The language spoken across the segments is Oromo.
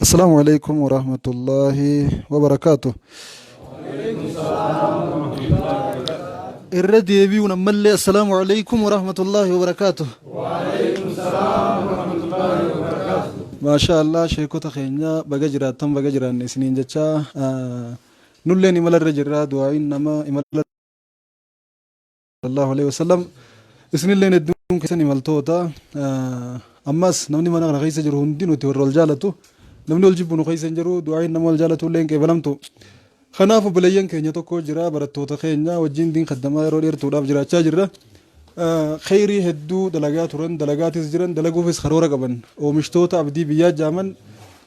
Assalaamu alaikum warahmatullaahi wabarakaatu. Irra deebi'uun ammallee assalaamu alaikum warahmatullaahi wabarakaatu. Maashaa Allah, sheekota keenya baga jiraattan, baga jiraanne isiniin jecha. Nulleen imala irra jirra, du'aa'iin nama imala sallallahu alaihi wasallam. Isinilleen hedduun keessan imaltoota. Ammas namni mana kana keessa jiru hundi nuti warra wal jaalatu, namni wal jibbu nu keessa hin jiru. Du'aa'iin nama wal jaalatu illee hin qeebalamtu. Kanaaf obboleeyyan keenya tokko jira, barattoota keenya wajjin diin kaddamaa yeroo dheertuudhaaf jiraachaa jirra. Kheyrii hedduu dalagaa turan, dalagaatis jiran, dalaguufis karoora qaban, oomishtoota abdii biyyaa jaaman,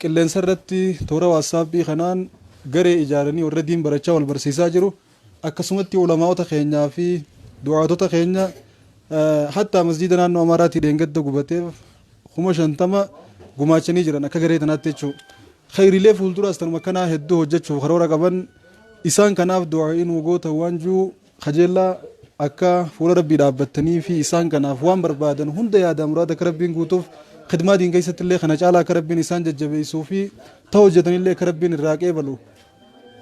qilleensa irratti toora waatsaappii kanaan garee ijaaranii warra diin barachaa wal barsiisaa jiru. Akkasumatti ulamaa'ota keenyaa fi du'aatota keenya, hattaa masjiida naannoo Amaaraatii dheengadda gubateef 50,000 gumaachanii jiran akka garee tanaatti jechuudha. Kheyriilee fuulduraas tanuma akkanaa hedduu hojjechuuf karoora qaban. Isaan kanaaf du'aa'ii nuu gootan waan jiru kajeellaa, akka fuula Rabbii dhaabbattanii fi isaan kanaaf waan barbaadan hunda yaadaa muraada akka Rabbiin guutuuf, khidmaa diin keessatti illee kana caalaa akka Rabbiin isaan jajjabeessuu fi ta hojjetanillee akka Rabbiin irraa qeebalu.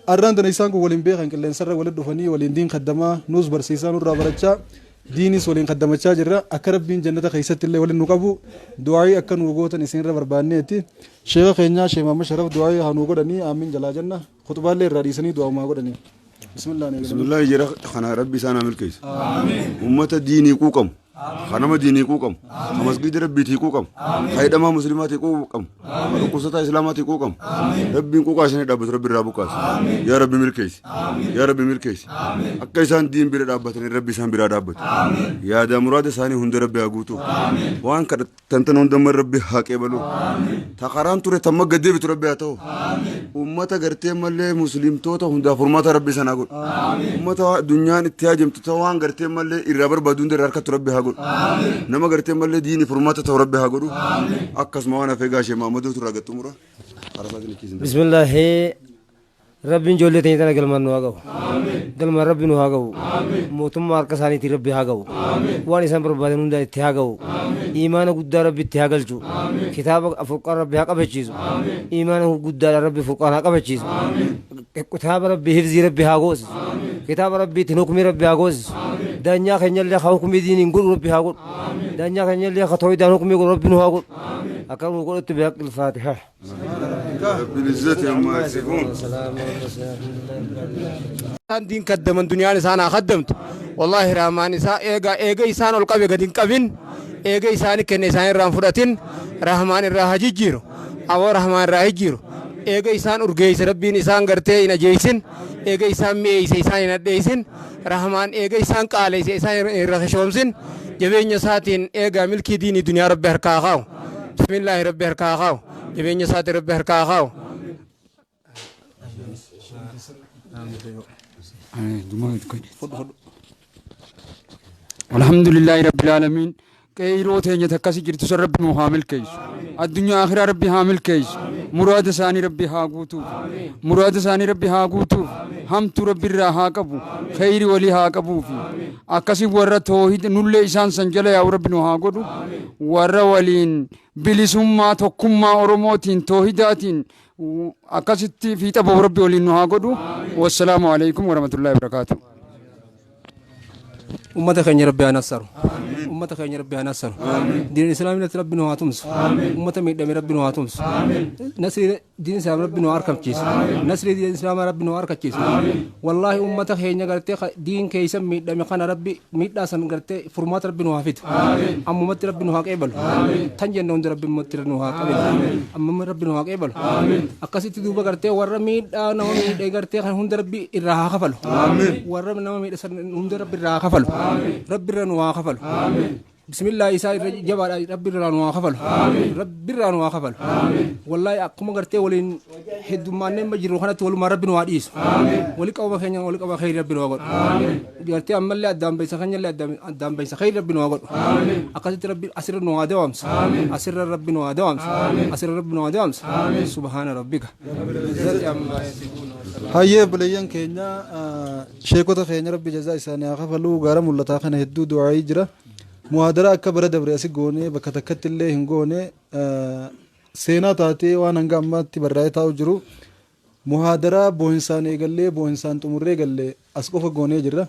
Arraan tana isaan kun waliin beekan, qilleensarra walitti dhufanii waliin diin khaddamaa, nuus barsiisaa, nurraa barachaa, diinis waliin khaddamachaa jirra. Akka Rabbiin jannata keessatti illee waliin nu qabu du'aa'ii akka nuu gootan isinirra barbaanneeti. Sheekha keenyaa Sheekh Muhammad Sharaf du'aa'ii haa nuu godhanii, aamiin jalaa jenna. Khuxbaallee irraa dhiisanii du'aa'umaa godhanii. Bismillah ni eegalanii. Bismillah jira kana Rabbi isaan haa milkeessu. Ummata diinii quuqamu. Ka nama diinii quuqamu. Ka masgiida Rabbiitii quuqamu. Ka hidhamaa muslimaatii quuqamu. Ka dhukkubsataa islaamaatii quuqamu. Rabbiin quuqaa isaanii dhaabbatu Rabbi irraa buqqaasu. Yaa Rabbi milkeessi. Yaa Rabbi milkeessi. Akka isaan diin bira dhaabbatanii Rabbi isaan biraa dhaabbatu. Yaada muraada isaanii hunda Rabbi haa guutu. Waan kadhatan tan hundamma Rabbi haa qeebalu. Ta karaan ture tamma gad deebitu Rabbi haa ta'u. Ummata gartee mallee muslimtoota hundaaf furmaata Rabbi sanaa godhu. Ummata addunyaan itti haajamtu ta waan gartee mallee irraa barbaadu hunda irraa harkattu Rabbi haa godhu. Nama gartee mallee diini furmaata ta'u Rabbi haa godhu. Akkasuma waan hafee gaashee Mahammadootu irraa gad xumura. Karaa isaatiin itti Bismillaahi. Rabbiin ijoollee teenya tana galmaan nu haa gahu. Galmaan Rabbi nu haa gahu. Mootummaa harka isaaniitiin Rabbi haa gahu. Waan isaan barbaadan hundaa itti haa gahu. Iimaana guddaa Rabbi itti haa galchu. Kitaaba Furqaan Rabbi haa qabachiisu. Iimaana guddaadhaan Rabbi Furqaan haa qabachiisu. Kitaaba Rabbi hifzii Rabbi haa goosisu. Kitaaba Rabbiitiin hukmii Rabbi haa goosisu. Daanyaa keenyallee haa hukmii diiniin godhu Rabbi haa godhu. Daanyaa keenyallee haa tooyidaan hukmii godhu Rabbi nu haa godhu. Akka nu godhutti bihaqqil Faatihaa. Rabbil izzati amma yasifuun. Isaan diin kaddaman, duniyaan isaan haa kaddamtu. Wallaahi rahmaan isaa eega eega isaan ol qabe gad hin qabin, eega isaani kenne isaan irraa hin fudhatin. Rahmaan irraa haa jijjiiru, aboo rahmaan irraa haa jijjiiru. Eega isaan urgeeyse Rabbiin isaan gartee hin ajeeysin, eega isaan mi'eeyse isaan hin hadheeysin. Rahmaan eega isaan qaaleyse isaan hin rakishoomsin. Jabeenya isaatiin eega milkii diinii duniyaa Rabbi harkaa haa kaa'u. Bismillaahi, Rabbi harkaa haa kaa'u. Jabeenya isaatiin Rabbi harkaa haa kaa'u. Alhamdulillahi Rabbil Aalamiin. Qeeyroo teenya takkasi jirtu san Rabbi nuu haa milkeessu. Addunyaa akhiraa Rabbi haa milkeessu. Muraada isaanii Rabbi haa guutuuf. Muraada isaanii Rabbi haa guutuuf. Hamtuu Rabbi irraa haa qabu. Kheyri walii haa qabuufi. Akkasi warra toohid nullee isaan san jala yaa'u Rabbi nu haa godhu. Warra waliin bilisummaa tokkummaa Oromootiin toohidaatiin akkasitti fiixa bahu Rabbi waliin nu haa godhu. Wassalaamu alaikum warahmatullahi wabarakaatuh. Ummata keenya Rabbi haa nassaru. Ummata keenya Rabbi haa nassaru. Diin Islaamii Rabbi nu haa tumsu. Ummata miidhame Rabbi nu haa tumsu. Nasrii diin Islaamii Rabbi nu haa harkamchiisu. Nasrii diin Islaamaa Rabbi nu haa harkachiisu. Wallaahi ummata keenya gartee diin keessa miidhame kana Rabbi miidhaa san gartee furmaata Rabbi nu haa fidu. Ammumatti Rabbi nu haa qeebalu. Tan jenna hundi Rabbi ammumatti nu haa qabeelu. Ammumatti Rabbi nu haa qeebalu. Akkasitti duuba gartee warra miidhaa nama miidhee gartee kan hunda Rabbi irraa haa kafalu. Warra nama miidhe san hunda Rabbi irraa haa kafalu. Rabbi irra nu haa kafalu. Bismillah isaa irra jabaadha, Rabbi irraa nu haa kafalu. Rabbi irraa nu haa kafalu. Wallaahi akkuma gartee waliin heddummaannee amma jirru kanatti walumaa Rabbi nu haa dhiisu. Wali qabama keenya wali qaba kheyri Rabbi nu haa godhu. Gartee ammallee addaan beeysa keenyallee addaan beeysa kheyri Rabbi nu haa godhu. Akkasitti Rabbi asirra nu haa dawaamsu. Asirra Rabbi nu haa dawaamsu. Asirra Rabbi nu haa dawaamsu. Subhaana rabbika. Hayyee obboleeyyan keenya, sheekota keenya Rabbi jazaa isaanii haa kafalu. Gaara mul'ataa kana hedduu du'aayii jira. Muhaadaraa akka bara dabre asi goone bakka takkatti illee hin goone. Seenaa taatee waan hanga ammaatti barraa'ee taa'u jiru muhaadaraa boohinsaan eegallee boohinsaan xumurree galle as qofa goonee jirra.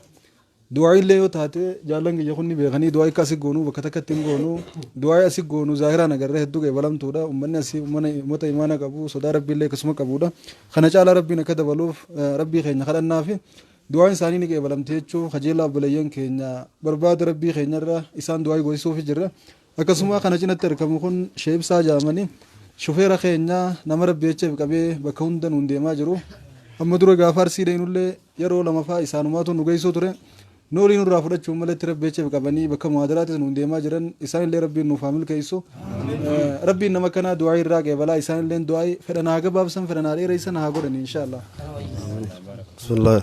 Du'aa'iillee yoo taate jaallan kiyya kun ni beekanii du'aa'ii akka asi goonuu bakka takkatti hin goonu. Du'aa'ii asi goonu zaahiraan agarree hedduu qeebalamtuudha. Ummanni asii ummata imaana qabu sodaa rabbiillee akkasuma qabuudha. Kana caalaa rabbiin akka dabaluuf rabbii keenya kadhannaafi du'aa'iin isaanii ni qeebalamti jechuuf kajeellaa obboleeyyan keenya barbaada rabbii keenyarra isaan du'aa'ii goosisuufi jirra. Akkasuma kana cinatti argamu kun Shee Ibsaa jedhamani shufeera keenya nama rabbi jecha if qabee bakka hunda nuun deemaa jiru. Amma dura gaafa Arsii deeynullee yeroo lamafaa isaanumaatu nu geessuu ture. Noorii nurraa fudhachuun maletti rabbi jecha if qabanii bakka muhaadaraatis nuun deemaa jiran isaanillee rabbiin nuuf haa milkeessu. Rabbiin nama akkanaa du'aa'ii irraa qeebalaa isaanilleen du'aa'ii fedhan haa gabaabsan fedhan haa dheeressan haa godhani inshaallah. Bismillah.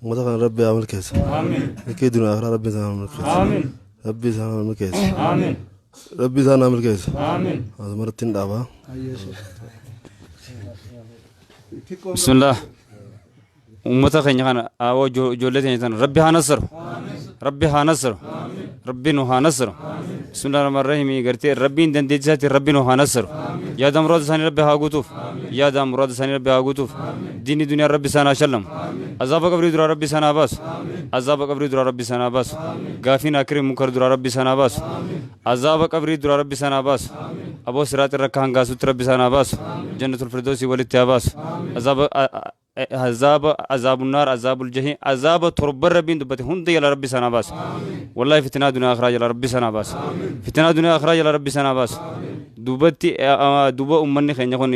Uummata kana rabbi haa milkeessu. Milkii duniyaa akhiraa rabbi isaan haa milkeessu. Rabbi isaan haa milkeessu. Rabbi isaan haa milkeessu. Asumarratti hin dhaabaa. Bismillah. Uummata keenya kana awoo ijoollee teenya tana rabbi haa nassaru. Rabbi haa nassaru. Rabbi nu haa nassaru. Bismillah rahmaan rahiim gartee rabbiin dandeettii isaatiin rabbi nu haa nassaru. Yaada muraada isaanii rabbi haa guutuuf. Yaada muraada isaanii rabbi haa guutuuf. Diinni duniyaa rabbi isaan haa shallamu. Azaaba qabrii duraa rabbi isaan haa baasu. Azaaba qabrii duraa rabbi isaan haa baasu. Gaafiin akirii munkar duraa rabbi isaan haa baasu. Azaaba qabrii duraa rabbi isaan haa baasu. Aboo siraaxi irra akka hangaasutti rabbi isaan haa baasu. Jannatul firdoosii walitti haa baasu. Azaaba azaaba azaabun naar azaabul jahiim azaaba torban rabbiin dubbate hunda jala rabbi isaan haa baasu. Wallahi fitinaa duniyaa akhiraa jala rabbi isaan haa baasu. Fitinaa duniyaa akhiraa jala rabbi isaan haa baasu. Duubatti duuba ummanni keenya kun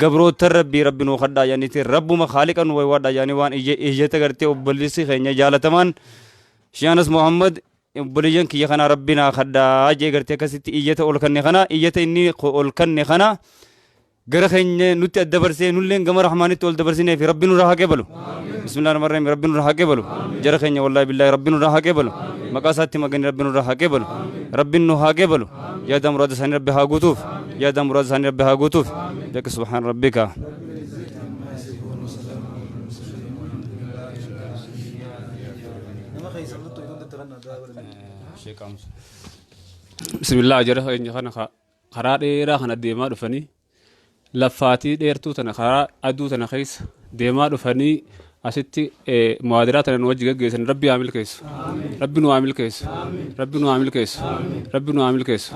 gabroottan rabbii rabbi nuu kadhaa jedhaniiti rabbuma khaaliqa nu waywaadhaa jedhanii waan iyyata gartee obboleessi keenya jaalatamaan Shiyaanas Muhammad obboleeyyan kiyya kana rabbi naa kadhaa jee gartee akkasitti iyyata ol kanne kana iyyata inni ol kanne kana gara keenya nutti adda barsee nulleen gama rahmaanitti ol dabarsinee fi rabbi nurraa haa qeebalu. Bismillah rahmaan rahim rabbi nurraa haa qeebalu. Jara keenya wallaahi billaahi rabbi nurraa haa qeebalu. Maqaa isaatti magani rabbi nurraa haa qeebalu. Rabbi nu haa qeebalu. Yaada muraada isaanii rabbi haa guutuuf. Yaada muraada isaanii rabbi haa guutuuf. Beeka subhaan rabbika. Bismillah jara keenya kana karaa dheeraa kana deemaa dhufanii laffaatii dheertuu tana karaa aduu tana keessa deemaa dhufanii asitti muhaadiraa tana nu wajji gaggeessan rabbi haa milkeessu. Rabbi nu haa milkeessu. Rabbi nu haa milkeessu. Rabbi nu haa milkeessu.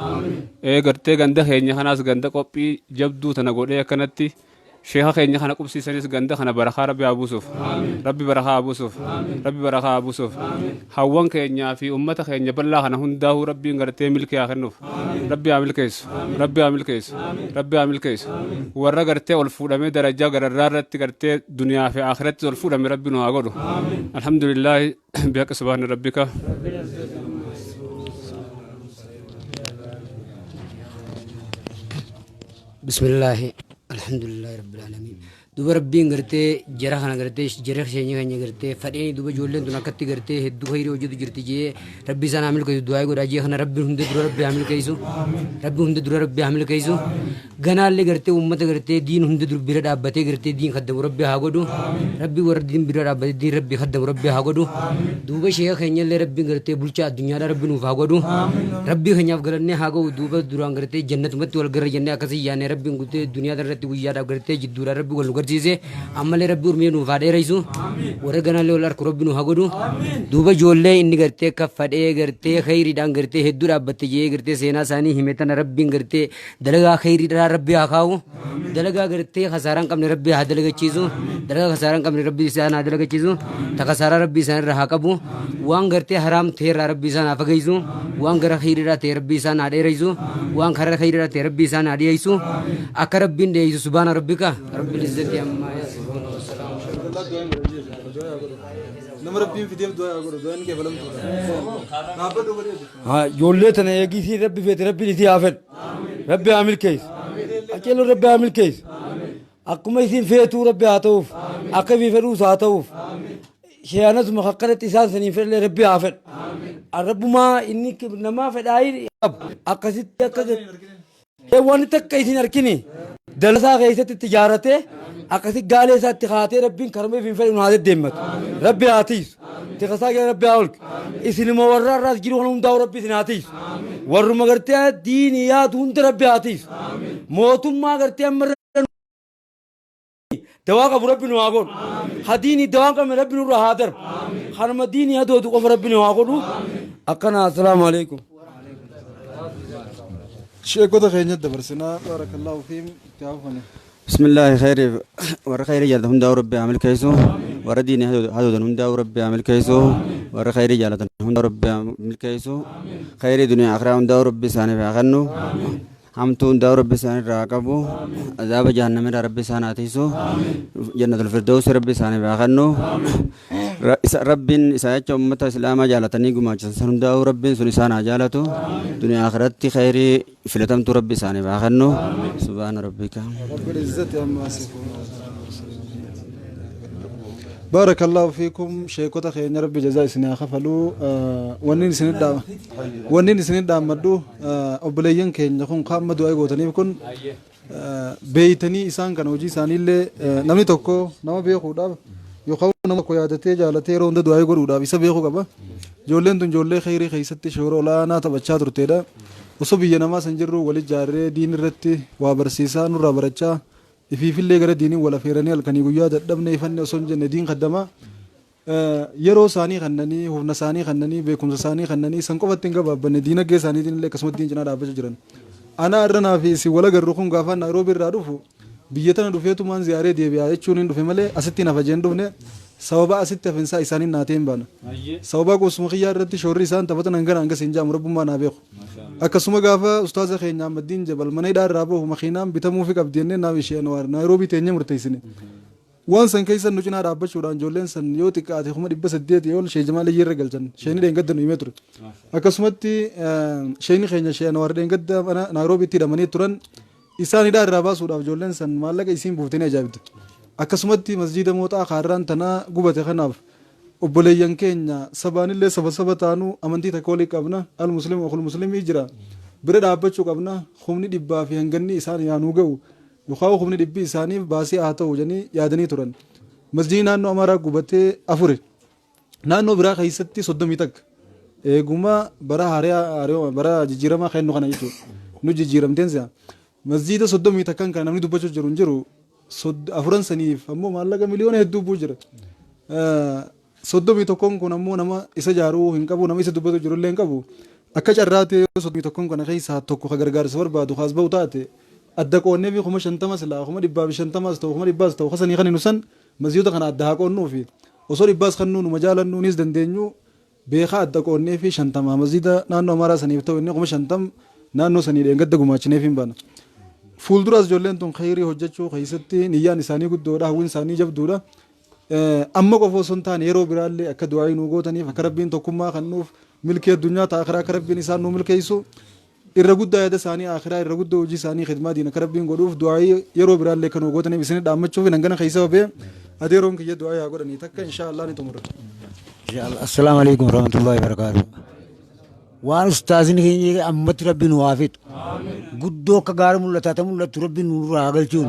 Ee gartee ganda keenya kanaas ganda qophii jabduu tana godhee akkanatti Sheekha keenya kana qubsiisanis ganda kana barakaa Rabbi haa buusuuf. Rabbi barakaa haa buusuuf. Rabbi barakaa haa buusuuf. Hawwan keenyaa fi ummata keenya bal'aa kana hundaahuu Rabbiin gartee milkii haa kennuuf. Rabbi haa milkeessu. Rabbi haa milkeessu. Rabbi haa milkeessu. Warra gartee ol fuudhamee darajaa gararraa irratti gartee duniyaa fi akhiratti ol fuudhame Rabbi nu haa godhu. Alhamdulillaahi bihaqqi subhaana rabbika. Bismillaahi alhamdulillaahi rabbil aalamiin. Duba rabbiin gartee jara kana gartee jara keenya keenya gartee fadheen duba ijoolleen tun akkatti gartee hedduu khayrii hojjetu jirti jee rabbi isaan haa milkeessu du'aa godhaa jee kana rabbi hunda dura rabbi haa milkeessu rabbi hunda dura rabbi haa milkeessu ganaallee gartee uummata gartee diin hunda dur bira dhaabbatee gartee diin kaddamu rabbi haa godhu rabbi warra diin bira dhaabbatee diin rabbi kaddamu rabbi haa godhu duuba sheeka keenyallee rabbiin gartee bulchaa addunyaadhaa rabbi nuuf haa godhu Rabbii keenyaaf galannee haa ga'u duuba duraan gartee jannatumatti wal garra jennee akkasii yaanne rabbiin guutee duniyaa irratti guyyaadhaaf gartee jidduudhaan rabbi wal nu garsiise ammallee rabbi urmii nuuf haa dheereysu warra ganallee wal arku rabbi nu haa godhu duuba ijoollee inni gartee kaffadhee gartee kheyriidhaan gartee hedduu dhaabbatte jee gartee seenaa isaanii hime tana rabbiin gartee dalagaa kheyriidhaan rabbi haa kaa'u dalagaa gartee kasaaraa hin qabne rabbi haa dalagachiisu dalagaa kasaaraa hin qabne rabbi isaan haa dalagachiisu ta kasaaraa rabbi isaan irra haa qabu waan gartee haraam ta'e irraa rabbi isaan haa fageessu waan gara kheyriidhaa ta'e rabbi isaan haa dheereysu waan karaa kheyriidhaa ta'e rabbi isaan haa dhiyeessu akka rabbiin dhiyeessu subhaana rabbika rabbil izzati ammaa yasifuun Nama rabbiin fideef du'aa haa godhu du'aan qeebalamtuudha. Dhaabbadhu godhee. Haa ijoollee tana eegii isiin rabbi feete rabbiin isii haa fedhu. Rabbi haa milkeessu. Qaceelloon rabbi haa milkeessu. Akkuma isiin feetuu rabbi haa ta'uuf. Akka ifii fedhuus haa ta'uuf. Sheeyanasuma akkanatti isaan saniin fedhallee rabbi haa fedhu. Rabbumaa inni namaa fedhaa qabu. Akkasitti akka Wanni takka isin harkini dalasaa keessatti itti ijaarratee Akkasi gaalee isaatti kaatee Rabbiin karma ifiin fedhe nu haa deddeemmatu. Rabbi haa tiisu. Tikasaa kee Rabbi haa olku. Isinuma warra irraas jiru kana hundaa'u Rabbi isin haa tiisu. Warruma gartee diinii yaadu hunda Rabbi haa tiisu. Mootummaa gartee amma irra dawaa qabu Rabbi nu haa godhu. Ha diinii dawaa hin qabne Rabbi nurra haa darbu. Kanuma diinii hadoodu qofa Rabbi nu haa godhu. Akkana, assalaamu alaikum. Sheekota keenya dabarsinaa, baarakallaahu fiim, itti hafani. Bismillaahi, khayri warra khayri jaalatan hundaa'u Rabbi haa milkeessu. Warra diinii hadoodan hundaa'u Rabbi haa milkeessu. Warra khayrii jaalatan hundaa'u Rabbi haa milkeessu. Khayrii duniyaa akhiraa hundaa'u Rabbi isaaniif haa kennu. Hamtuu hundaa'u Rabbi isaan irraa haa qabu. Azaaba jahannamirraa Rabbi isaan haa tiisu. Jannatul firdawsi Rabbi isaaniif haa kennu. Rabbiin isaa jecha ummata islaamaa jaalatanii gumaachisan san hundaa'u Rabbiin sun isaan haa jaalatu. Duniyaa akhiratti khayrii filatamtuu Rabbi isaaniif haa kennu. Subhaana rabbika. رب العزة عما يصفون. بارك الله فيكم sheekota keenya, rabbi jazaa isin haa kafalu. Wannin isin dhaammadhu, obboleeyyan keenya kun kaamma du'aa gootaniif kun beeytanii isaan kana hojii isaaniillee, namni tokko nama beekuudhaaf yookaan nama tokko yaadatee jaalatee yeroo hunda du'aa godhuudhaaf isa beekuu qaba. Ijoolleen tun ijoollee kheyrii keessatti shoora olaanaa taphachaa turteedha. Osoo biyya namaa san jirru wal ijaarree diin irratti waa barsiisaa, nurraa barachaa, ifiifillee gara diiniin wal afeeranii, halkanii guyyaa dadhabne ifanne osoo hin jenne diin kaddamaa yeroo isaanii kannanii, humna isaanii kannanii, beekumsa isaanii kannanii, san qofatti hin gabaabbanne, diinagdee isaaniitiin illee akkasumatti diin cinaa dhaabbachuu jiran. Ana irra naa fi isin wal agarru kun gaafa Naayiroobii irraa dhufu biyya tana dhufeetumaan ziyaaree deebi'aa jechuun hin dhufe malee asitti hafa jeen dhufne. Sababa asitti hafinsaa isaaniin naatee hin baana. Sababa qubsuma kiyyaa irratti shoorri isaan taphatan hangana hangas hin jaamu, rabbummaa naa beeku. Akkasuma gaafa ustaaza keenya Ahmaddiin Jabal mana hidhaa irraa bahu makiinaan bitamuufi qabdi jennee naaf ishee Naayiroobii teenyee murteessine. Waan san keessa nu cinaa dhaabbachuudhaan ijoolleen san yoo xiqqaate 800,000 ol Shee Jamaal irra galchan. Sheeni dheengadda nu himee ture. Akkasumatti sheeni keenya Shee Anwaar dheengadda mana Naayiroobiitti hidhamanii turan. Isaan hidhaa irraa baasuudhaaf ijoolleen san maallaqa isiin buuftanii ajaa'ibde. Akkasumatti masjiida Mooxaa kaarraan tanaa gubate kanaaf obboleeyyan keenya sabaanillee saba saba taanu amantii takka walii qabna, al muslimu akul muslimii jira, bira dhaabbachuu qabna. Humni dhibbaa fi hanganni isaan yaanuu ga'u yookaan humni dhibbi isaaniif baasii haa ta'u jedhanii yaadanii turan. Masjiidni naannoo Amaaraa gubatee afuri. Naannoo biraa keessatti 31. Eeguma bara haaraa bara jijjiiramaa kennu kana jechuudha. Nu jijjiiramteen si'a. Masjiida 31n kana namni dubbachuu jiru hin jiru. Afuran saniif ammoo maallaqa miliyoona hedduu bu'u jira. 31n kun ammoo nama isa jaaruu hin qabu, nama isa dubbatu jiru illee hin qabu. Akka carraa ta'e 31n kana keessaa tokko ka gargaarsa barbaadu kaas ba'u taate adda qoonnee fi 50,000 silaa 150,000s ta'u 100,000s ta'u kasanii kan nu san masjiidota kana adda haa qoonnuu fi osoo dhibbaas kan nu jaalannuunis dandeenyu beekaa adda qoonnee fi 50 masjiida naannoo Amaaraa saniif ta'u inni 50,000 naannoo sanii dheengadda gumaachineef hin baana. Fuulduraas ijoolleen tun khayrii hojjechuu keessatti niyyaan isaanii guddoodha, hawwiin isaanii jabduudha. Amma qofa osoo hin taane yeroo biraallee akka du'aayii nuu gootaniif, akka Rabbiin tokkummaa kan nuuf milkii addunyaa ta'a akhiraa akka Rabbiin isaan nuu milkeessu, irra guddaa yaada isaanii akhiraa, irra guddaa hojii isaanii khidmaa diin akka Rabbiin godhuuf du'aayii yeroo biraallee akka nuu gootaniif isin dhaammachuuf hangana keessa babee adeeroon kiyya du'aayii haa godhanii takka, inshaa Allah ni xumura. Assalaamu alaikum warahmatullahi wabarakatuh. Waan ustaazni keenya ammatti Rabbi nu haa fixu. Guddoo akka gaara mul'ataa ta mul'attu Rabbi nu irraa haa galchuun.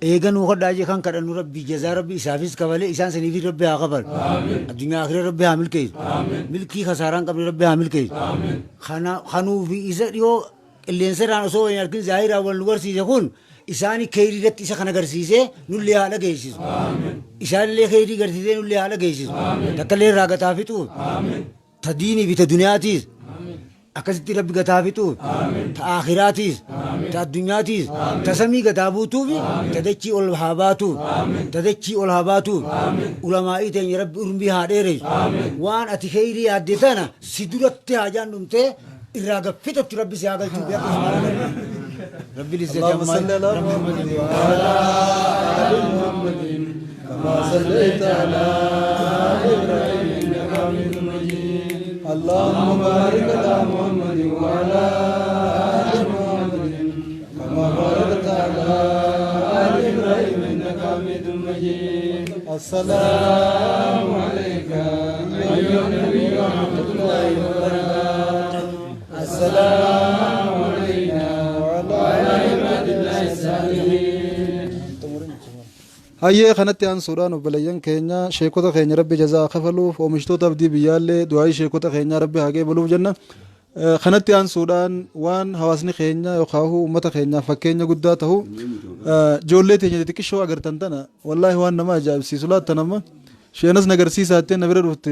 Eega nuu kadhaa jee kan kadhannu Rabbi jazaa Rabbi isaafis kafalee isaan saniifis Rabbi haa kafalu. Addunyaa akhira Rabbi haa milkeessu. Milkii kasaaraa hin qabne Rabbi haa milkeessu. Kana kanuufi isa dhiyoo qilleensa irraan osoo hin argin zaahiraan wal nu barsiise kun isaani keeyrii irratti isa kan agarsiisee nullee haa dhageessisu. Isaanillee keeyrii garsiisee nullee haa dhageessisu. Takkallee irraa gataa fixuuf. Ta diinii fi ta duniyaatiis akkasitti Rabbi gataa fixuuf, ta aakhiraatiis, ta addunyaatiis, ta samii gataa buutuuf, ta dachii ol haa baatuuf, ta dachii ol haa baatuuf. Ulamaa'ii teenya Rabbi urmii haa dheeressu. Waan ati kheyrii yaadde tana si duratti haajaan dhumtee irraa gaffitatti Rabbi si haa galchuu bi Rabbi lizzati. اللهم صل على محمد وعلى آل محمد كما صليت على إبراهيم إنك حميد مجيد. اللهم بارك على محمد وعلى آل محمد كما باركت على آل إبراهيم إنك حميد مجيد. السلام عليك أيها النبي ورحمة الله وبركاته. السلام علينا وعلى عباد الله الصالحين. Hayyee kanatti aansuudhaan obboleeyyan keenya sheekota keenya Rabbi jazaa kafaluuf oomishtoota abdii biyyaallee du'aayii sheekota keenyaa Rabbi haa qeebaluuf jenna. Kanatti aansuudhaan waan hawaasni keenya yookaan uummata keenyaaf fakkeenya guddaa ta'u ijoollee teenya xixiqqishoo agartan tana wallaahi waan nama ajaa'ibsiisu laattan amma isheenas na garsiisaa jettee na bira dhufte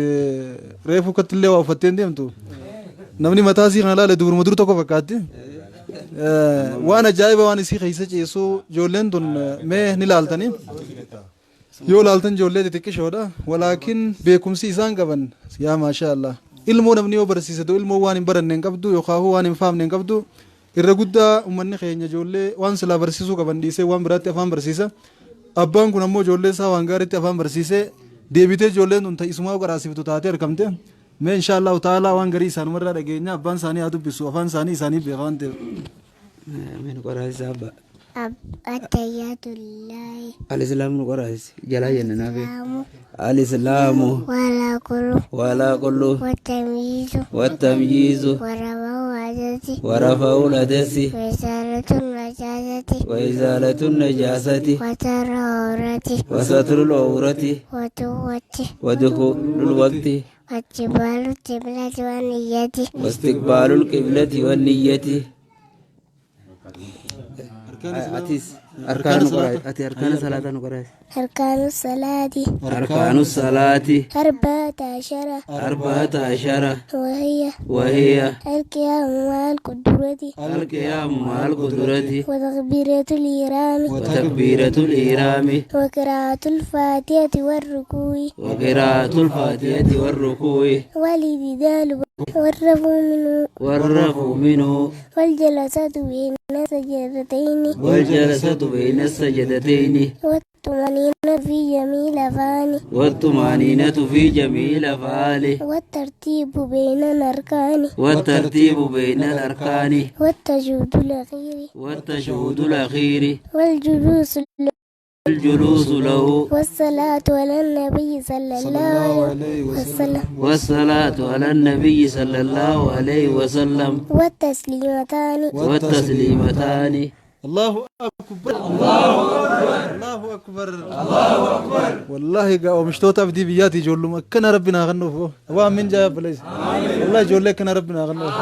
reefu kattillee waa uffattee hin deemtu. Namni mataa isii kana laale dubruma dur tokko fakkaatti. Waan ajaa'iba waan isii keessa ciisu ijoolleen tun mee ni laaltanii. Yoo laaltan ijoollee xixiqqishoodha. Walaakin beekumsi isaan qaban yaa maashaa Allah. Ilmoo namni yoo barsiisatu ilmoo waan hin baranne hin qabdu yookaan waan hin faamne hin qabdu. Irra guddaa uummanni keenya ijoollee waan silaa barsiisuu qaban dhiisee waan biraatti afaan barsiisa. Abbaan kun ammoo ijoollee isaa waan gaariitti afaan barsiisee deebitee ijoolleen tun ta'isumaa qaraasiftu taatee argamte. Mee inshaa Allahu ta'ala waan garii isaanumarraa dhageenya abbaan isaanii haa dubbisu afaan isaanii isaanii beeka waan ta'eef. Mee nu qoraasisa abbaa. Attahiyyaatulillahi. Al-Islaam nu qoraasisi. Jalaa jenna naaf. Islaamu. Al-Islaamu. Walaa kullu. Walaa kullu. Wattamyiizu. Wattamyiizu. Warafa'u hadasi. Warafa'u hadasi. Waizaalatu najaasati. Waizaalatu najaasati. Wasatru awrati. Wasatru awrati. Waduwwati. Wadukhulul waqti. Wastiqbaalu qiblati wan niyyati. Wastiqbaalul qiblati wan niyyati. Atis arkaana nu qoraasi. Ati arkaana salaataa nu qoraasi. Arkaanu salaati. Arkaanu salaati. Arbaata ashara. Arbaata ashara. Wahiya. Wahiya. Alqiyaamu ma'al qudrati. Alqiyaamu ma'al qudrati. Watakbiiratul ihraami. Watakbiiratul ihraami. Waqiraatul faatihati warrukuu'i. Waqiraatul faatihati warrukuu'i. Wal-i'tidaalu warrafu minhu. Warrafu minhu. Waljalasatu bayna sajadatayni. Waljalasatu bayna sajadatayni. Wattumaniina fi jamiil afaani. Wattumaniinatu fi jamiil afaali. Wattartiibu bayna al-arkaani. Wattartiibu bayna al-arkaani. Wattashuhudul akhiiri. Wattashuhudul akhiiri. Waljuluusu Waljuluusu lahu. Wassalaatu ala nabiyyi sallallahu alayhi wasallam. Wassalaatu ala nabiyyi sallallahu alayhi wasallam. Wattasliimataani. Wattasliimataani. Allahu akbar. Allahu akbar. Allahu akbar. Allahu akbar. Wallahi gaa oomishtoota abdii biyyaati ijoolluma akkana rabbi naa kennuuf. Waan min jaa obboleessa. Wallahi ijoollee akkana rabbi naa kennuuf.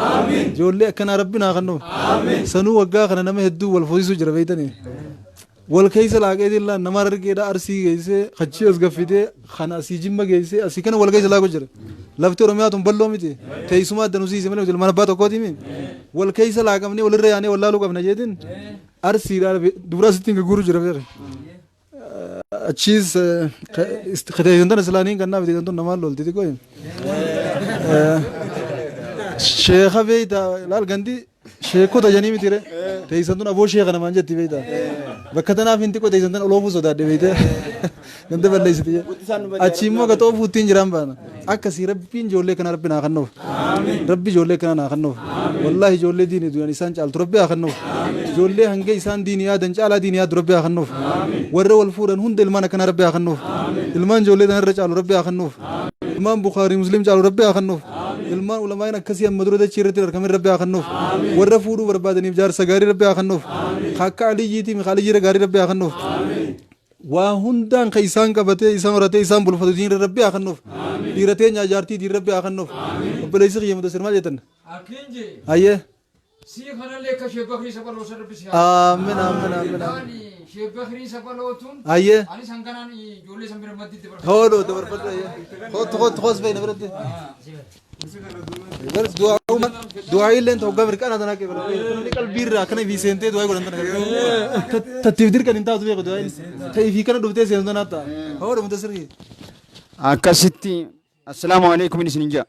Ijoollee akkana rabbi naa kennuuf. Sanuu waggaa kana nama hedduu wal fuusisuu jira beektanii. Wal keessa laaqeetiin laan nama Harargeedhaa Arsii geessee achii as gaffitee kana asii Jimma geessee asii kana wal keessa laaqu jira. Lafti Oromiyaa tun bal'oo miti. Teessuma adda nu siise malee nuti ilmaan abbaa tokkooti mi. Wal keessa laaqamnee walirra yaanee wal laaluu qabna jeetiin Arsiidhaa dubra asittiin gurguru jira beekne. Achiis teessan tana silaaniin kannaa fi teessan tun namaan lolti xiqqoo. Sheekha beeyta laal gandi Sheekota janii miti re. Teeysan tun aboo sheeka namaan jetti beeyta. Bakka tanaaf hin xiqqoo teeysan tan oloofuu sodaadhe beeyte. Ganda balleessiti jee. Achi immoo ga xoofuu ittiin jiraan baana. Akkasii rabbiin ijoollee kana rabbi naa kennuuf. Rabbi ijoollee kana naa kennuuf. Wallaahi ijoollee diini du'an isaan caaltu rabbi haa kennuuf. Ijoollee hanga isaan diini yaadan caalaa diini yaaddu rabbi haa kennuuf. Warra wal fuudhan hunda ilmaan akkanaa rabbi haa kennuuf. Ilmaan ijoollee tanarra caalu rabbi haa kennuuf. Ilmaan Bukhaarii Muslim caalu rabbi haa kennuuf. Ilmaan ulamaa'in akkasii amma dura dachii irratti hin argamin Rabbi haa kennuuf. Warra fuudhuu barbaadaniif jaarsa gaarii Rabbi haa kennuuf. Ka akka Aliyyiitii mi ka Aliyyiirra gaarii Rabbi haa kennuuf. Waa hundaan ka isaan qabatee isaan horatee isaan bulfatu diin Rabbi haa kennuuf. Dhiira teenyaa jaartii diin Rabbi haa kennuuf. Obboleessi kiyya Mudassir maal jettan? Hayyee. Sii kanallee akka Sheek Bakrii Saphaloo san Rabbi si haa Aamin aamin aamin. Laani Sheek Bakrii Saphaloo tun Hayyee. anis hanganaan ijoollee san bira madditti dabarfadha. Hoodoo dabarfadhu hayyee. Kottu kottu kos beeyna biratti. Gar du'aa'uma du'aa'iilleen ta'u gabri kana tanaa qeebala. Namni qalbii irraa akkana ifii seentee du'aa'ii godhan tana. Tattiif dirqan hin taatu beeku du'aa'iin. Ta'ii fi kana dhuftee seentu tanaa ta'a. Hoodoo Mudassir. Akkasitti Assalaamu alaikum isin ja'a.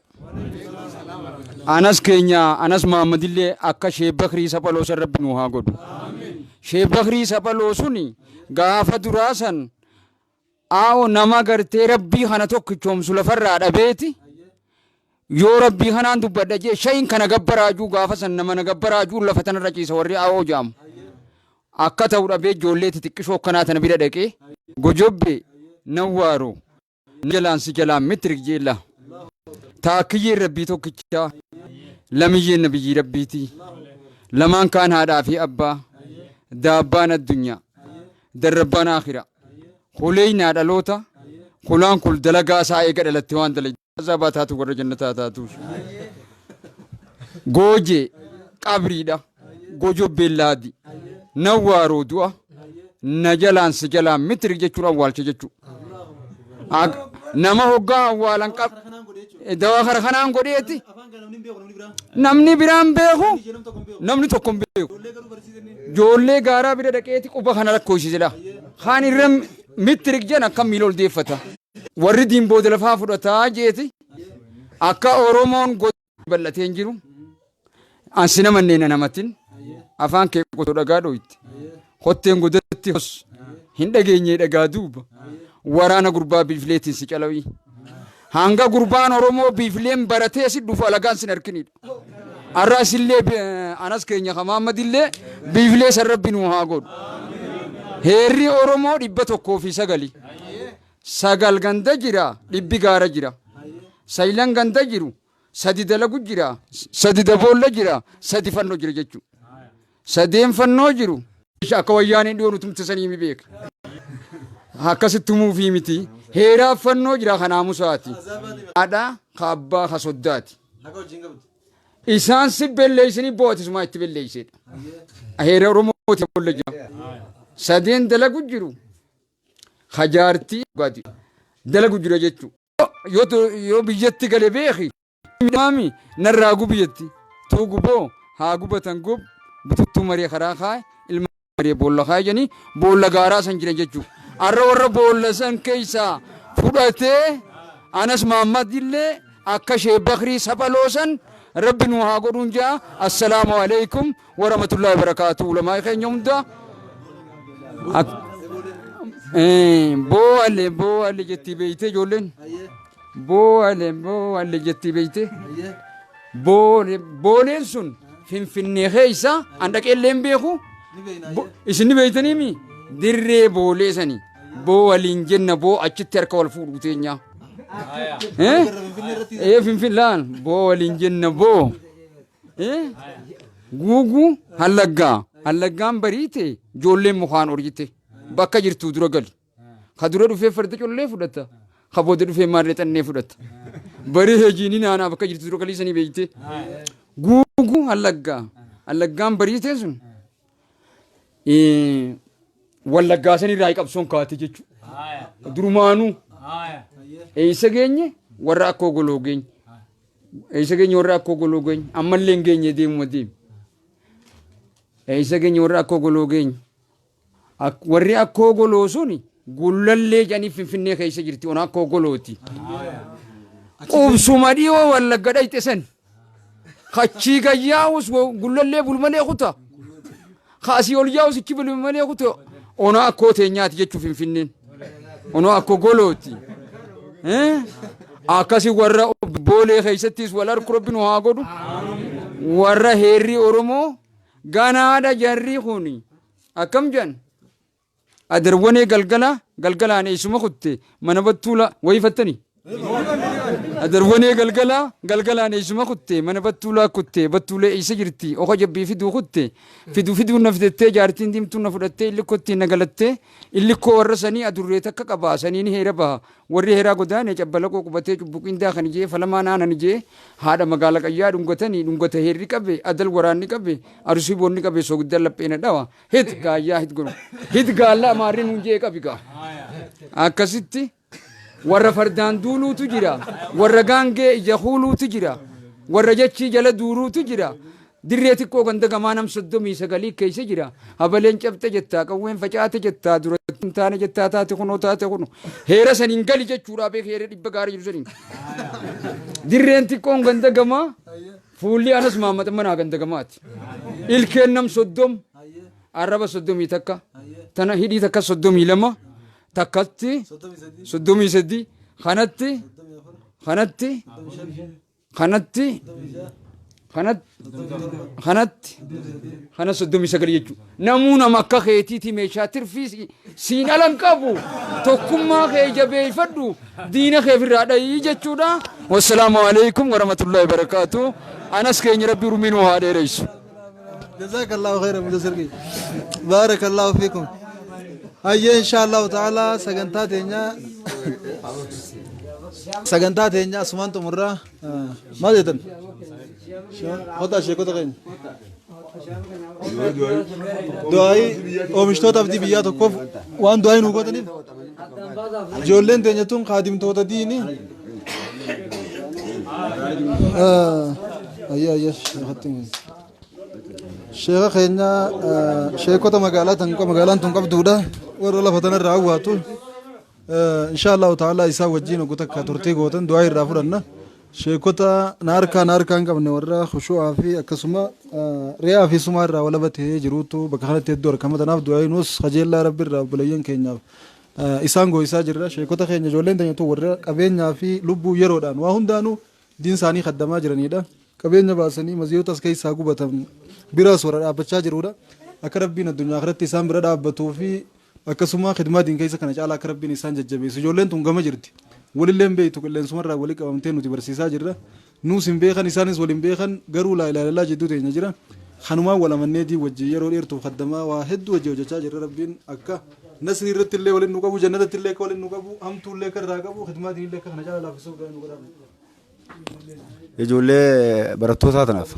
Anas keenya Anas Mahammadillee akka Sheek Bakrii Saphaloo san Rabbi nuu haa godhu. Sheek Bakrii Saphaloo suni gaafa duraa san aawo nama gartee Rabbii kana tokkichoomsu lafarraa dhabeeti yoo Rabbii kanaan dubbadha jee shayin kana gabbaraajuu gaafa san nama na gabbaraajuu lafa tanarra ciisa warri aawoo jaamu. Akka ta'u dhabee ijoollee xixiqqishoo akkanaa tana bira dhaqee gojobbe nawwaaru Jalaan si jalaan mitrik jeella. Taakkiyyeen rabbii tokkichaa. Lamiyyeen nabiyyii rabbiiti. Lamaan kaan haadhaa fi abbaa. Daabbaan addunyaa. Darrabbaan aakhira. Kuleeynaa dhaloota kulaan kul dalagaa isaa eega dhalatte waan dalagde azaabaa taatu warra jannataa taatuus. Goojee qabriidha. Gojobbeen laadi. Nawwaaroo du'a. Na jalaan si jalaan mitiri jechuun awwaalcha jechuudha. Nama hoggaa awwaalan qab dawaa kara kanaan godheeti namni biraan beeku namni tokko hin beeku. Ijoollee gaaraa bira dhaqeeti quba kana lakkoofsisedha. Kaan irra mittirik jedhan akka miila ol deeffata. Warri diin booda lafaa fudhataa jeeti akka Oromoon bal'atee hin jiru. Ansi nama neena namatin afaan kee qotoo dhagaa dhoyte. Hotteen godatti hos hin dhageenye dhagaa duuba. Waraana gurbaa biifleetiin si calawii. Hanga gurbaan Oromoo biifleen baratee si dhufu alagaan sin harkinidha. Arraa isillee anas keenya ka Mahammadillee biiflee san rabbi nuu haa godhu. Heerri Oromoo 109. 9 ganda jira dhibbi gaara jira. Saylan ganda jiru sadi dalagu jira sadi daboolla jira sadi fannoo jira jechuudha. Sadeen fannoo jiru akka wayyaaneen dhiyoo nu tumte sanii mi beeka. Akkasitti tumuufii miti. Heeraaf fannoo jira kan naamusaati. Haadha ka abbaa ka soddaati. Isaan si belleessanii bo'atisumaa itti belleessedha. Heera Oromooti boolla jira. Sadeen dalagu jiru ka jaartii dhugaati. Dalagu jira jechuudha. Yoo biyyatti gale beeki. Maami narraa gubi jetti. Tuu guboo haa gubatan gub bututtuu maree karaa kaa'e ilma maree boolla kaa'e jedhanii boolla gaaraa san jiran jechuudha. Arra warra boolla san keessaa fudhatee anas Mahammad illee akka ishee Bakrii saphaloo san rabbi nu haa godhuun ja'a. Assalaamu alaikum warahmatullahi wabarakaatu. Ulamaa keenya hunda. Boo'ale boo'ale jettii beeytee ijoolleen. Boo'ale boo'ale jettii beeytee. Boole booleen sun finfinnee keessa an dhaqee illee hin beeku. Isin ni beeytanii mi? Dirree boolee sani. Boo waliin jenna boo achitti harka wal fuudhu teenya. Eh? Eh finfinlaan boo waliin jenna boo. Eh? Guuguu hallaggaa. Hallaggaan bariite ijoolleen mukaan oriite. Bakka jirtuu dura gali. Ka dura dhufee farda collee fudhata. Ka booda dhufee maarree xannee fudhata. Barii hejiini naanaa bakka jirtu dura galii sanii beeyte. Guuguu hallaggaa. Hallaggaan bariitee sun wallaggaa san irraa qabsoon kaate jechuudha. Durumaanuu eessa geenye warra akkoo goloo geenye. Eessa geenye warra akkoo goloo geenye. Ammallee hin geenye deemuma deemu. Eessa geenye warra akkoo goloo geenye. Warri akkoo goloo suni gullallee jedhanii Finfinnee keessa jirti ona akkoo golooti. Qubsuma dhiyoo wallagga dhayxe san. Kachii gayyaa'us gullallee bulu malee kuta. Ka asii ol yaa'us ichi bulu malee kuta. Ona akkoo teenyaati jechuu Finfinneen. Ona akkoo golooti. Akkasi warra boolee keessattis wal harku rabbi nu haa godhu. Warra heerri Oromoo ganaadha jarri kuni. Akkam jedhan? Adarwanee galgala galgalaan eessuma kutte mana battuula wayifattani. Adarwanee galgala galgalaan eessuma kutte mana battuulaa kutte battuulee eessa jirti oka jabbii fiduu kutte fidu fiduu na fidattee jaartiin diimtuu na fudhattee illikkotti na galattee illikkoo warra sanii adurree takka qabaa saniin heera baha Warri heeraa godaane cabbalaqoo qubatee cubbu qindaa kan jee falamaa naanan jee haadha magaala qayyaa dhungatanii dhungata heerri qabe adal waraanni qabe arusii boonni qabe soogidda lapheena dhawa hit gaayyaa hit gonu hit gaalla amaarri nuun jee qabi gaa akkasitti warra fardaan duuluutu jira warra gaangee ija kuuluutu jira warra jechii jala duuruutu jira Dirree xiqqoo ganda gamaa nam 39 keessa jira. Habaleen cabxe jettaa, qawween facaate jettaa, duratti hin taane jettaa, taate kunoo taate kunoo. Heera saniin gali jechuudhaa beek heera dhibba gaara jiru saniin. Dirreen xiqqoon ganda gamaa fuulli anas Mahammad manaa ganda gamaati. Ilkeen nam 30 arraba 31 tana hidhii takka 32 takkatti 33 kanatti kanatti kanatti kanatti kanatti kana 39 jechuudha. Namuu nama akka keetiiti meeshaa tirfii siin alan qabu tokkummaa kee jabeeffadhu diina kee ofirraa dhayii jechuudha. Wassalaamu alaikum warahmatullahi wabarakaatu. Anas keenya rabbi urmii nuu haa dheereysu. جزاك الله خيرا مدثر بارك الله فيكم. Hayyee, insha Allahu ta'ala, sagantaa teenya asumaan xumurraa. Maal jettan? Kottaa, sheekota keenya. Du'aayii oomishtoota abdii biyyaa tokkoof waan du'aayii nu gootaniif, ijoolleen teenya tun kaadimtoota diini. Ayyee, ayyee, sheeka keenya, sheekota magaalaa tan magaalaan tun qabduudha, warra lafa tanarraa hawwaatu. Insha Allahu ta'ala, isaa wajjin ogu takka turtii gootan, du'aa irraa fudhanna. Sheekota na harkaa hin qabne, warra khushu'aa fi akkasuma ri'aa fi sumaa irraa walaba ta'ee jiruutu bakka kanatti hedduu argama. Tanaaf du'aa nuus kajeellaa Rabbi irraa obboleeyyan keenyaaf isaan gooyisaa jirra. Sheekota keenya, ijoolleen teenya tun warra qabeenyaa fi lubbuu yeroodhaan waa hundaanuu diin isaanii kaddamaa jiranidha. Qabeenya baasanii masjiidota as keessaa gubatan biraas warra dhaabbachaa jirudha. Akka Rabbiin addunyaa kanatti isaan bira dhaabbatuu fi akkasuma khidmaa diin keessa kana caalaa akka Rabbiin isaan jajjabeessu. Ijoolleen tun gama jirti. Walillee hin beektu, qilleensumarraa walii qabamtee nuti barsiisaa jirra. Nuus hin beekan, isaanis wal hin beekan, garuu laa ilaaha illallaa jidduu teenya jira. Kanumaan wal amannee diin wajjin yeroo dheertuuf kaddamaa waa hedduu wajjin hojjechaa jirra. Rabbiin akka nasrii irratti illee waliin nu qabu, jannatatti illee akka waliin nu qabu, hamtuu illee akka irraa qabu, khidmaa diin illee akka kana caalaa laaffisuuf nu godhamu. Ijoollee barattootaa tanaaf,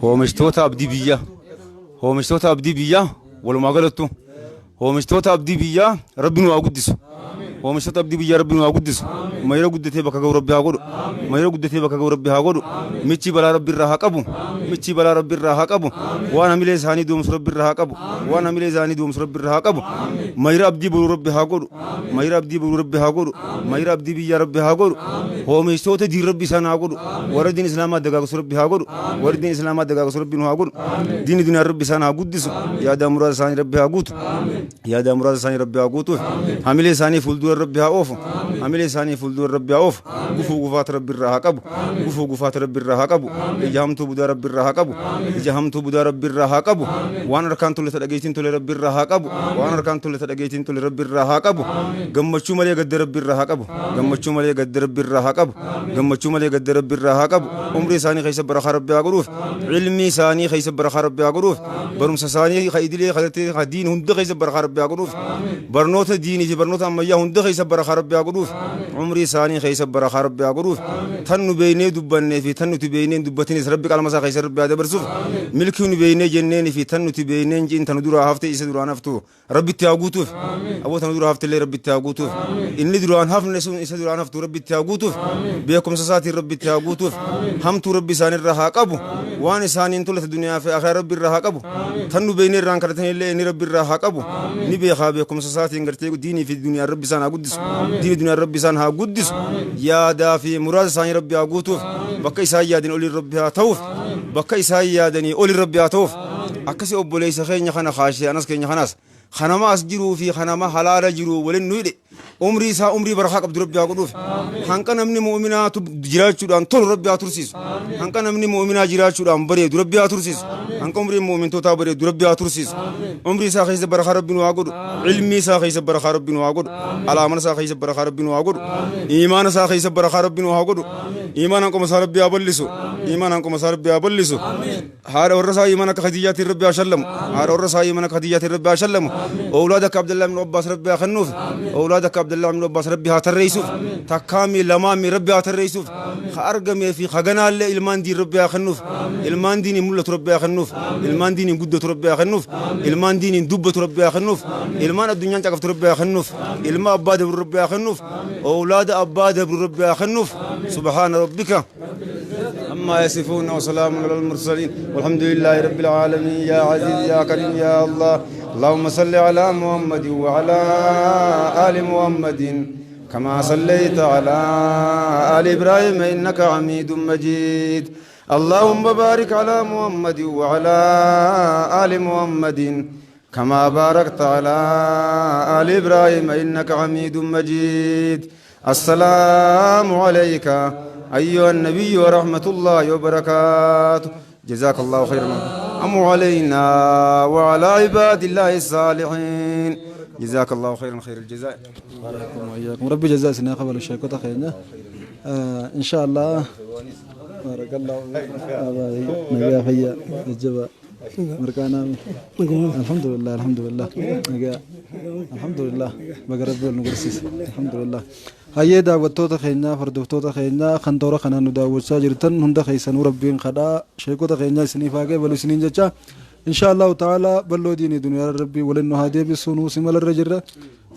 oomishtoota abdii biyyaa, oomishtoota abdii biyyaa, walumaa galattu oomishtoota abdii biyyaa Rabbi nu haa guddisu. Oomishtoota abdii biyyaa Rabbi nu haa guddisu. Mayra guddatee bakka ga'u Rabbi haa godhu. Mayra guddatee bakka ga'u Rabbi haa godhu. Michii balaa Rabbi irraa haa qabu. Michii balaa Rabbi irraa haa qabu. Waan hamilee isaanii doomsu Rabbi irraa haa qabu. Waan hamilee isaanii doomsu Rabbi irraa haa qabu. Mayra abdii boruu Rabbi haa godhu. Mayra abdii boruu Rabbi haa godhu. Mayra abdii biyyaa Rabbi haa godhu. Oomishtoota diin Rabbi isaan haa godhu. Warra diin Islaamaa dagaagsu Rabbi haa godhu. Warra diin Islaamaa dagaagsu Rabbi nu haa godhu. Diini duniyaa Rabbi isaan haa guddisu. Yaada muraasa isaanii Rabbi haa guutu. Yaada muraasa isaanii Rabbi haa guutuuf. Hamilee isaanii fuuldura Rabbi haa oofu. Hamilee isaanii fuuldura Rabbi haa oofu. Gufuu gufaata Rabbi irraa haa qabu. Gufuu gufaata Rabbi irraa haa qabu. Ija hamtuu budaa Rabbi irraa haa qabu. Ija hamtuu budaa Rabbi irraa haa qabu. Waan harkaan tole ta dhageettiin tole Rabbi irraa haa qabu. Waan harkaan tole ta dhageettiin tole Rabbi irraa haa qabu. Gammachuu malee gadda Rabbi irraa haa qabu. Gammachuu malee gadda Rabbi irraa haa qabu. Gammachuu malee gadda Rabbi irraa haa qabu. Umrii isaanii keessa barakaa Rabbi haa godhuuf. Ilmii isaanii keessa barakaa Rabbi haa godhuuf. Barumsa isaanii ka idilee ka diin hunda keessa barakaa Rabbi haa godhuuf. Barnoota diinii fi barnoota ammayyaa hunda keessa barakaa Rabbi haa godhuuf. Umrii isaanii keessa barakaa Rabbi haa godhuuf. Tan nu beeynee dubbannee fi tan nuti beeynee hin dubbatinis Rabbi qalama isaa keessa Rabbi haa dabarsuuf. Milkii nu beeynee jenneeni fi tan nuti beeynee hin jiin tanu duraa hafte isa duraan haftu Rabbitti haa guutuuf. Aboo, tanu dura hafte illee Rabbitti haa guutuuf. Inni duraan hafne sun isa duraan haftu Rabbitti haa guutuuf. Beekumsa isaatiin Rabbitti haa guutuuf. Hamtuu Rabbi isaanirraa haa qabu. Waan isaaniin tolate duniyaa fi akhiraa Rabbi irraa haa qabu. Tan nu beeynee irraan kadhatan illee inni Rabbi irraa haa qabu. Ni beekaa, beekumsa isaatiin gartee diinii fi duniyaa Rabbi isaan haa guddisu. Diinii duniyaa Rabbi isaan haa guddisu. Yaadaa fi muraasa isaanii Rabbi haa guutuuf. Bakka isaan yaadin oliin Rabbi haa ta'uuf. Bakka isaan yaadanii oliin Rabbi haa ta'uuf. Akkasi obboleessa keenya kana kaashee anas keenya kanaas kanama as jiruu fi kanama halaala jiru waliin nu hidhe, umrii isaa umrii barakaa qabdu Rabbi haa godhuuf. Hanqa namni mu'uminaa jiraachuudhaan tolu Rabbi haa tursiisu. Hanqa namni mu'uminaa jiraachuudhaan bareedu Rabbi haa tursiisu. Hanqa umriin mu'umintootaa bareedu Rabbi haa tursiisu. Umrii isaa keessa barakaa Rabbi nu haa godhu. Ilmii isaa keessa barakaa Rabbi nu haa godhu. Alaamana isaa keessa barakaa Rabbi nu haa godhu. Imaana isaa keessa barakaa Rabbi nu haa godhu. Imaanaan qoma isaa Rabbi haa bal'isu. Imaanaan qoma isaa Rabbi haa bal'isu. Haadha warra isaa iman akka Khadiijaatiin Rabbi haa shallamu. Haadha warra isaa iman akka Khadiijaatiin Rabbi haa shallamu. Oolaada akka Abdallaa ibn Abbaas Rabbi haa kennuuf. Oolaada akka Abdallaa ibn Abbaas Rabbi haa tarreessuuf. Takkaamii lamaamii Rabbi haa tarreessuuf. Ka argamee fi ka ganaallee ilmaan diin Rabbi haa kennuuf. Ilmaan diiniin mul'atu Rabbi haa kennuuf. Ilmaan diiniin guddatu Rabbi haa kennuuf. Ilmaan diiniin dubbatu Rabbi haa kennuuf. Ilmaan addunyaan caqaftu Rabbi haa kennuuf. Ilma abbaa dabru Rabbi haa kennuuf. Oolaada abbaa dabru Rabbi haa kennuuf. Subhaana rabbika عما يصفون وسلام على المرسلين والحمد لله رب العالمين. يا عزيز يا كريم يا الله، اللهم صل على محمد وعلى آل محمد كما صليت على آل إبراهيم إنك حميد مجيد. اللهم بارك على محمد وعلى آل محمد كما باركت على آل إبراهيم إنك حميد مجيد. السلام عليك أيها النبي ورحمة الله وبركاته. جزاك الله خيرا. أم علينا وعلى عباد الله الصالحين. جزاك الله خيرا خير الجزاء. وإياكم، ربي جزاء سنة قبل الشيخ خيرنا آه إن شاء الله. بارك الله فيك نبي فيا الجبا. Mirqaanaami. Alhamdulillah, alhamdulillah. Nagaa. Alhamdulillah. Baga Rabbi wal nu garsiise. Alhamdulillah. Hayyee daawwattoota keenyaa, hordoftoota keenyaa kan toora kanaan nu daawwachaa jirtan hunda keessanuu Rabbiin kadhaa sheekota keenyaa isiniif haa qeebalu isiniin jecha. Insha Allahu ta'ala balloo diinii duniyaa Rabbii waliin nu haa deebisu nuu simalarra jirra.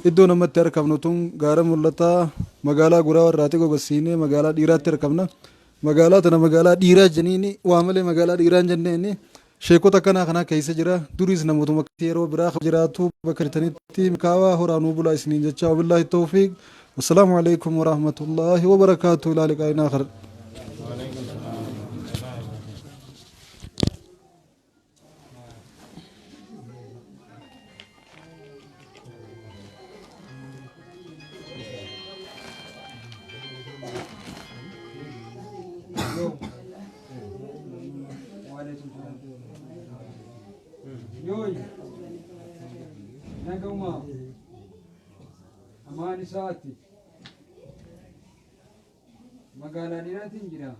Iddoo namatti argamnu tun gaara mul'ataa magaalaa guraa warraati gogosiinee magaalaa dhiiraatti argamna. Magaalaa tana magaalaa dhiiraa jeniini waa malee magaalaa dhiiraa hin jenneeni. Sheekota akkanaa kanaa keessa jira. Duriis namootuma yeroo biraa jiraatu bakka jirtanitti milkaawaa horaa nuu bulaa isiniin jecha. Wabillaahi tawfiiq. Wassalaamu alaikum warahmatullaahi wabarakaatu. Ilaa liqaa'in aakhir. Yooy. Naguma. Amaan isaati. Magaalaa dhiiraatiin jira.